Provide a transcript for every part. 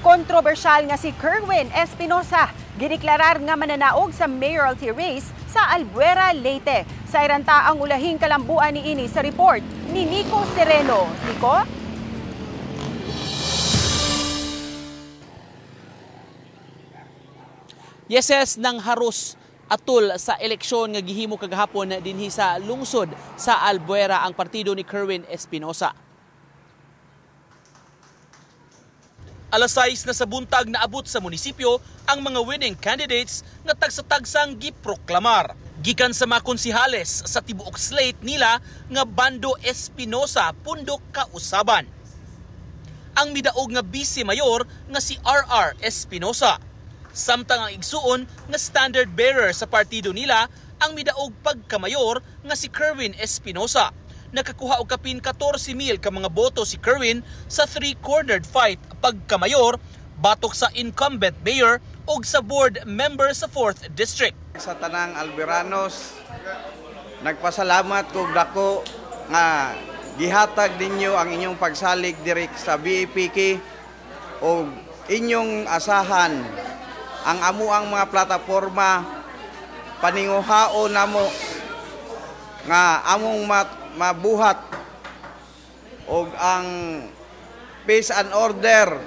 Kontrobersyal nga si Kerwin Espinosa gideklarar nga mananaog sa mayoralty race sa Albuera, Leyte. Sa iranta ang ulahing kalambuan ni ini sa report ni Nico Sereno. Nico? Yeses ng haros atul sa eleksyon nga gihimo kagahapon dinhi sa lungsod sa Albuera ang partido ni Kerwin Espinosa. Alas 6 na sa buntag naabot sa munisipyo ang mga winning candidates nga tagsa-tagsang giproklamar. Gikan sa mga konsihales sa tibuok slate nila nga Bando Espinosa pundok kausaban. Ang midaog nga vice mayor nga si RR Espinosa. Samtang ang igsuon nga standard bearer sa partido nila ang midaog pagkamayor nga si Kerwin Espinosa. Nakakuha og kapin 14,000 ka mga boto si Kerwin sa three-cornered fight pagkamayor batok sa incumbent mayor ug sa board member sa 4th District. Sa tanang Alberanos, nagpasalamat kog dako nga gihatag ninyo ang inyong pagsalig diri sa BAPK ug inyong asahan ang amuang mga plataporma paninguhao namo nga among mabuhat og ang peace and order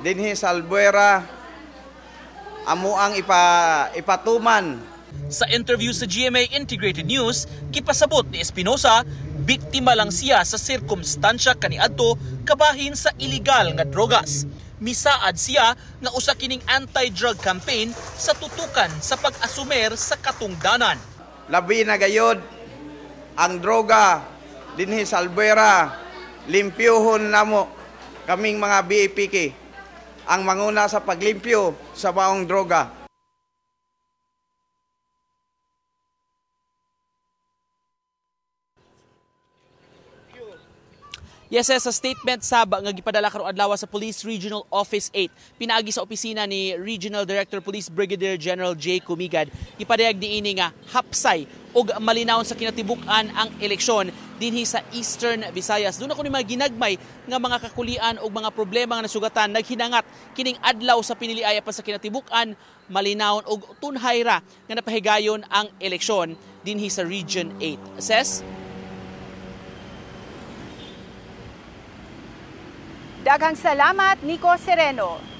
dinhi sa Albuera amo ang ipatuman. Sa interview sa GMA Integrated News, gipasabot ni Espinosa, biktima lang siya sa sirkumstansya kaniadto kabahin sa iligal nga drogas. Misaad siya nga usa kining anti-drug campaign sa tutukan sa pag-asumer sa katungdanan. Labi na gayod ang droga dinhi sa Albuera, limpyuhon namo kaming mga BAPK ang manguna sa paglimpyo sa baong droga. Yes, sa statement sab nga gipadala karong adlaw sa Police Regional Office 8, pinaagi sa opisina ni Regional Director Police Brigadier General J. Cumigad, gipadayag niini nga hapsay og malinawon sa kinatibuk-an ang eleksyon dinhi sa Eastern Visayas. Doon ako ni mga ginagmay nga mga kakulian og mga problema nga nasugatan naghinangat kining adlaw sa piniliaya pa sa kinatibuk-an malinawon og tunhay ra nga napahigayon ang eleksyon dinhi sa Region 8. Ses? Daghang salamat, Nico Sereno.